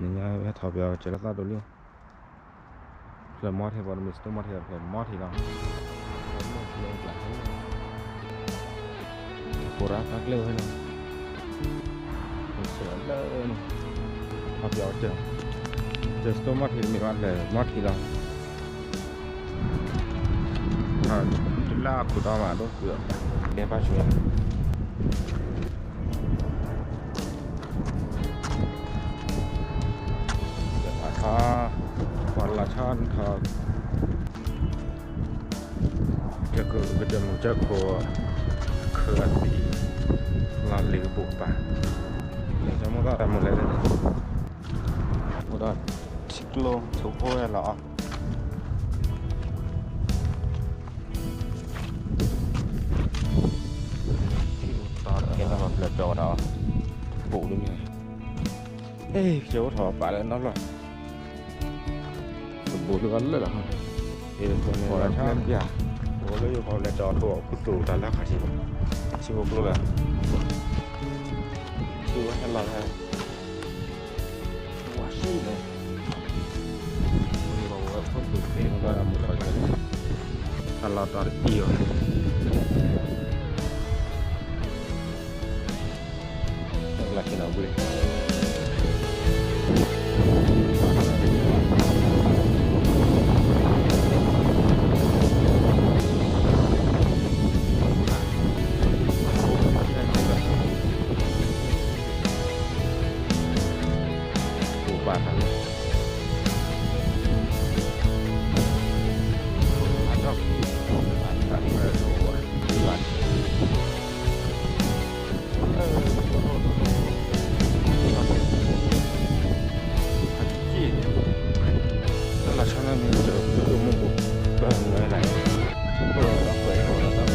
နညါဝဲထီၣ်ပၠီကၠၢၤလၢသးဒိၣ်လံ, ဖျၢၣ်မီထံ ပှၤတမ့ၢ်စတိမီထံ ဖျၢၣ်မီထံလီၤ, ကိးရၣ်သးကျဲဝဲလီၤ, ဆၢလၢန့ၣ်, ထီၣ်ပၠီကၠၢၤ, ကၠၢၤစတိမီထံတမ့ၢ်ဘၣ် ဖျၢၣ်မီထံလီၤ. တုၤလၢအခိၣ်တီမး ဒိၣ်တုၤ, ကဲပၣ်ဆိ, ပှၤလီၤဆီထီၣ်, ကၠၢကၠၢမုၢ်ကၠၢခိၣ်, ခၢၣ်သံ, လီၤလံၤကဘူၣ်ပာ်, လဲၤကၠီမိၣ်သၣ်တၢ်မုၢ်လဲၤလဲၣ်, အိၣ်ဒီးထံကျိ ထူဖိဝဲလီၤ. ကဲလၢပှၤပျၢၤပျီဝဲဒၣ်အီၤ, ဘူးဒ်န့ၣ်, အ့ ကၠၢအိၣ်ထီၣ်ပာ်လၢနီတဘျီ, တဘူးလၢဘၣ်လၢလီၤ, အ့ ပှၤလၢပျၢၤ, အိၣ်လၢယိၤကီၢ်လဲၤကၠီထီၣ် ကူသိၣ်တၢ်လၢခါဆံး, ဆံးဖိကျိလၢ, ဆံးဝဲဟဲလီၤဟဲ ဝါဆံးန့ၣ်, အလီၤတၢ်တအံၤအီၤ, လၢကလၢ်က့ၤနီၤဘှံး, ပၢ်သးန့ၣ်, တၢ်လီၤဆီန့ၣ်မ့ၢ်တမူပူၤ, ပှၤမုၢ်လၢ်, တၢ်လီၤ,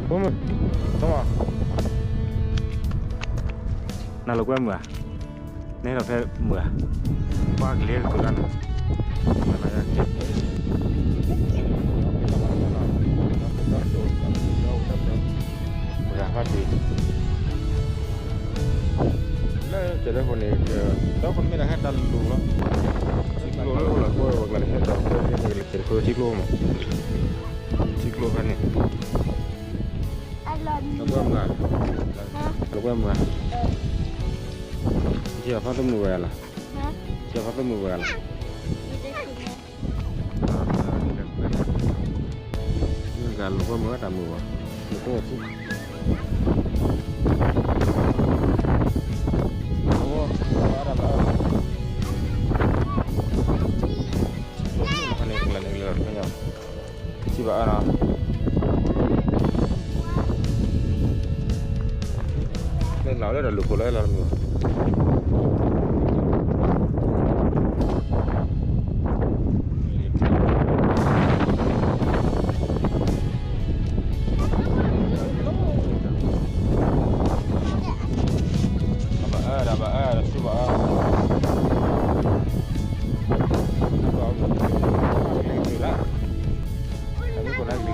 ဖိမုၣ်, ဖိမုၣ်, နၤလိာ်ကွဲမုာ်ဧါ, နဟဲလီၤဖဲမုာ်ဧါ, ကွၢ်ကလံၤကတုၤလၢန့ၣ်, မုာ်လၢကဲ ပှၤဖးတံၢ်, လၢကၠဲးလၢဃိန့ၣ်, ဒီးဃိန့ၣ်မ့ၢ်ဒၣ်ဟဲတၢ်လူၤလီၤ, ထံကျိလၢအိၣ်လၢကွၢ်ဝဲကျါန့ၣ် ဟဲဒီးကွဲန့ၣ်ကလဲၤကၠဲးတခီထံကျိမး, ထံကျိခါန့ၣ်, လိာ်ကွဲမုာ်ဧါ, လိာ်ကွဲမုာ်ဧါ, ထံအဖီတမုာ်ဝဲလီၤ, ထံအဖီတမုာ်ဝဲလီၤ. မ့ၢ်တဂၤလိာ်ကွဲမုာ်ဝဲတၢ်မုာ်ဘၣ်, လိာ်ကွဲဝဲထံ, ထံကျိန့ၣ် ထံကျိန့ၣ် ထံဘၣ်အါနီၤ, မ့ၢ်လီၤလၢတၢ်လူၤခိၣ်လၢလီၤတမုာ်ဘၣ်. ဘၣ်အၢ တၢ်ဘၣ်အၢ တၢ်ဆူဘၣ်အၢ, တၢ်ဘၣ်အၢ တၢ်ဘၣ်အၢ, မ့ၢ်နီၤ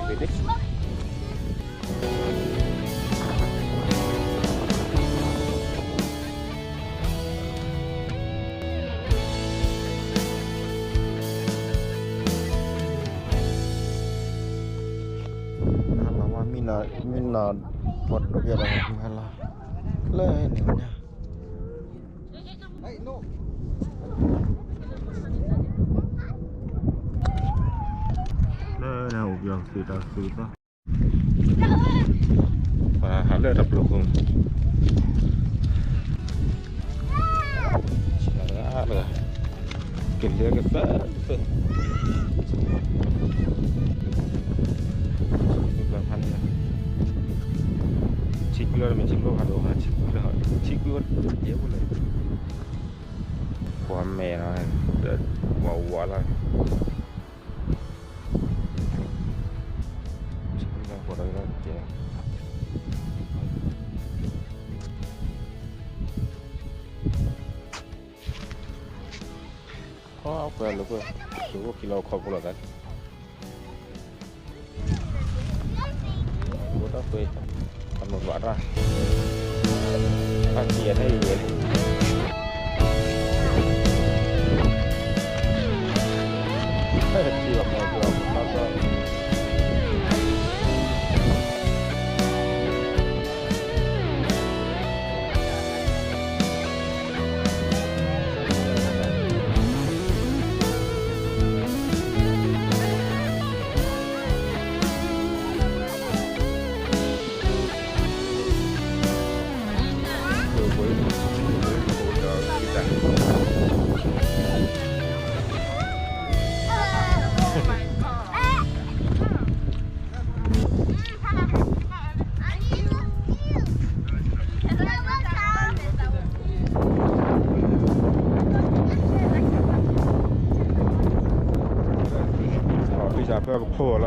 ပှၤဒိးကဲဒီး ဟဲလီၤ လၢန့ၣ်ညါ, လၢန့ၣ်အိၣ်ပယီၤ သုးတၢ်သုးသီ, ပှၤဟးလၢတၢ်ပျီခိၣ်, လၢ လၢကသၢကသၢ, ဆံကွံာ်လီၤတမ့ၢ်ဆံကွံာ်ဖးဒိၣ်, ဆံကွံာ်လီၤ, ဆံကွံာ်ဝဲတကဲဖိလဲၣ်, ပှၤမဲာ်လီၤ, ပှၤဝးလီၤ, ဆံကွံာ်လီၤပှၤဒီးတကဲ ခီပှဲၤလိာ်ကွဲ, လိာ်အိၣ်ခံလီၤခီဖိလီၤသး, လိာ်တၢ်ကွဲ, အမုၢ်ဘၣ်တၢ်, တၢ်ထံၣ်အတၢ်အံၤဝဲလံ, ထံၣ်ဘၣ်မီၤကျိၤမီၤကျိၤ အီၣ်ဘံၣ်စၢ်ဖဲကဖိလီၤ,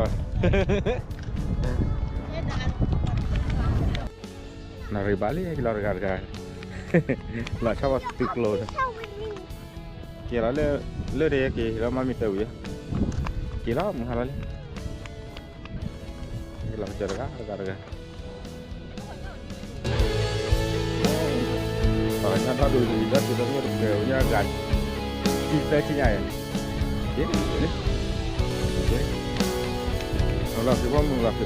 နရံၣ်ဘၣ်လံ ဟဲက့ၤလီၤတဂၤတဂၤ, လီၤဆီဘၣ်သုးကျိၤန့ၣ်, က့ၤလီၤလၢ, လၢဒၣ်က့ၤလီၤမၤမံၤတၢ်ဝံၤ, က့ၤလီၤမုၢ်ဟါလီၤလံ, က့ၤလီၤကစၢၢ်တဂၤတဂၤတဂၤ ပှၤကညီဒီဒူၣ်လံၤဒီးတုၤဒီးမ့ၢ်တပှဲၤဝဲညါဂၤ, တံၢ်သၢဆံညါအံၤ, က့ၤ, က့ၤ, လီၤဃံၤဘီမုၢ်လီၤဃံၤဘီ,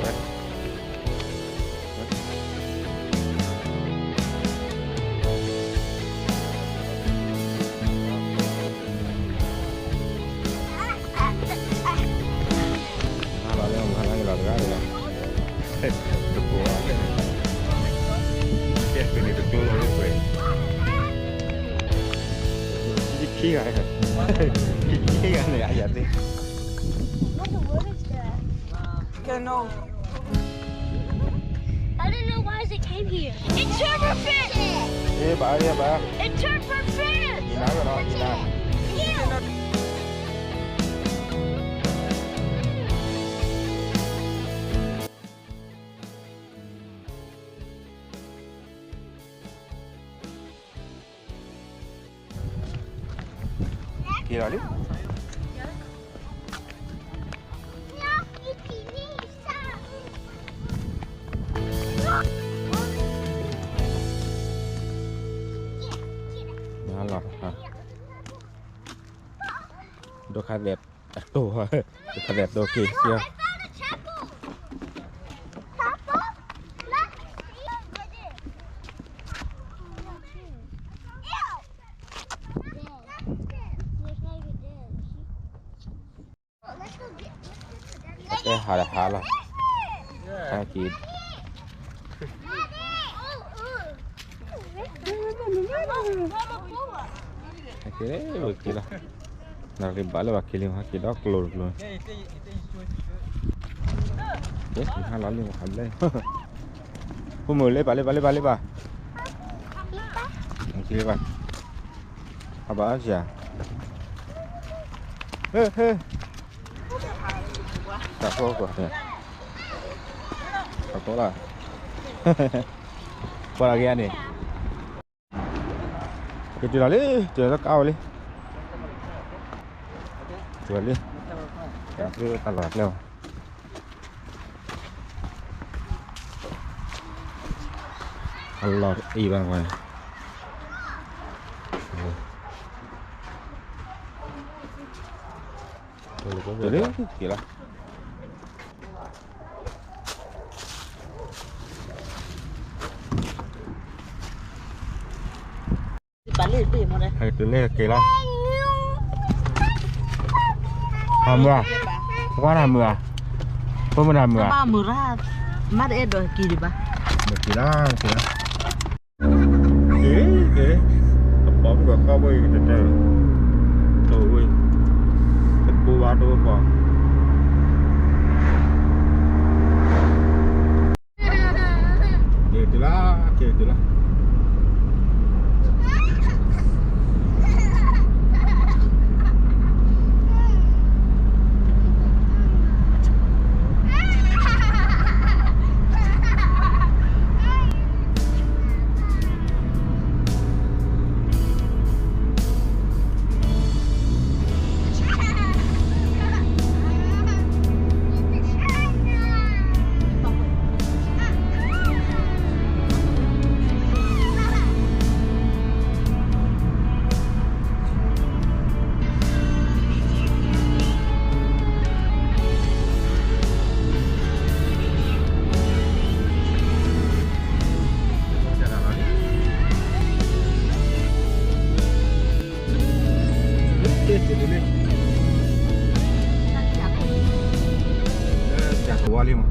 ဟါလီၤလၢမုၢ်ဟါလီၤလီၤတဂၤလီၤ, တကိး, ကဲဖဲန့ၣ်တကျိၤလီၤလၢပှဲၤ, ခံဂၤ, ခံဂၤန့ၣ် အယၤသ့ I don't know why they came here. It turned perfect. အေးပါ, အေးပါ, It turned perfect. ဒီနားကတော့, ဒီနား, က့ၤလီၤလံ, လီၤ, ဒိခါသဲးအတိၢ်, ဒိခါသဲးအတိၢ်က့ၤ, Let's go get, let's go get the တဲဟးလၢဟါလီၤ, ဟဲက့ၤ, ဟဲက့ၤလၢဝဲက့ၤလီၤ, နရံၣ်ဘၣ်လၢဘၣ်က့ၤလံ ဟဲက့ၤဒီးကျိၤတကျိၤ, က့ၤဟါလီၤလံ ဟးဘျဲၣ်, ဖိမုၣ်လ့ပာ်လ့ပာ်လ့ပာ်လ့ပာ်, က့ၤလ့ပာ်, အဘၣ်အါစၢ်, ဟ့ၣ်ဟ့ၣ် တၢ်ဖီကွၢ်, တၢ်ဖီလၢ, ကွၢ်လၢက့ၤန့ၣ်, က့ၤတုၤလီၤလံ, တုၤလီၤလၢကါဝဲလံ, တုၤလီၤလံ, တၢ်လီၢ်ကျဲ, အလီၢ်အံၤဘၣ်ဝဲ, တုၤလံ, က့ၤလီၤ. ဟဲတုၤလံက့ၤလီၤ. ဟးမုာ်ဧါ, ပှၤနၢ်မုာ်ဧါ, ပမုၢ်နၢ်မုာ်ဧါ, မ့ၢ်တအဲၣ်ဒိးက့ၤဒံးဘၣ်, မ့ၢ်က့ၤလီၤ, က့ၤလီၤ. က့ၤ, က့ၤ, အပှၤမုၣ်ကီၢ်ဘီအံၤကတၢၢ်, တိၢ်ဝဲ, တဝဲပီၤ က့ၤတုၤလီၤ, က့ၤတုၤလီၤ. တၢ်ဝါလံမး,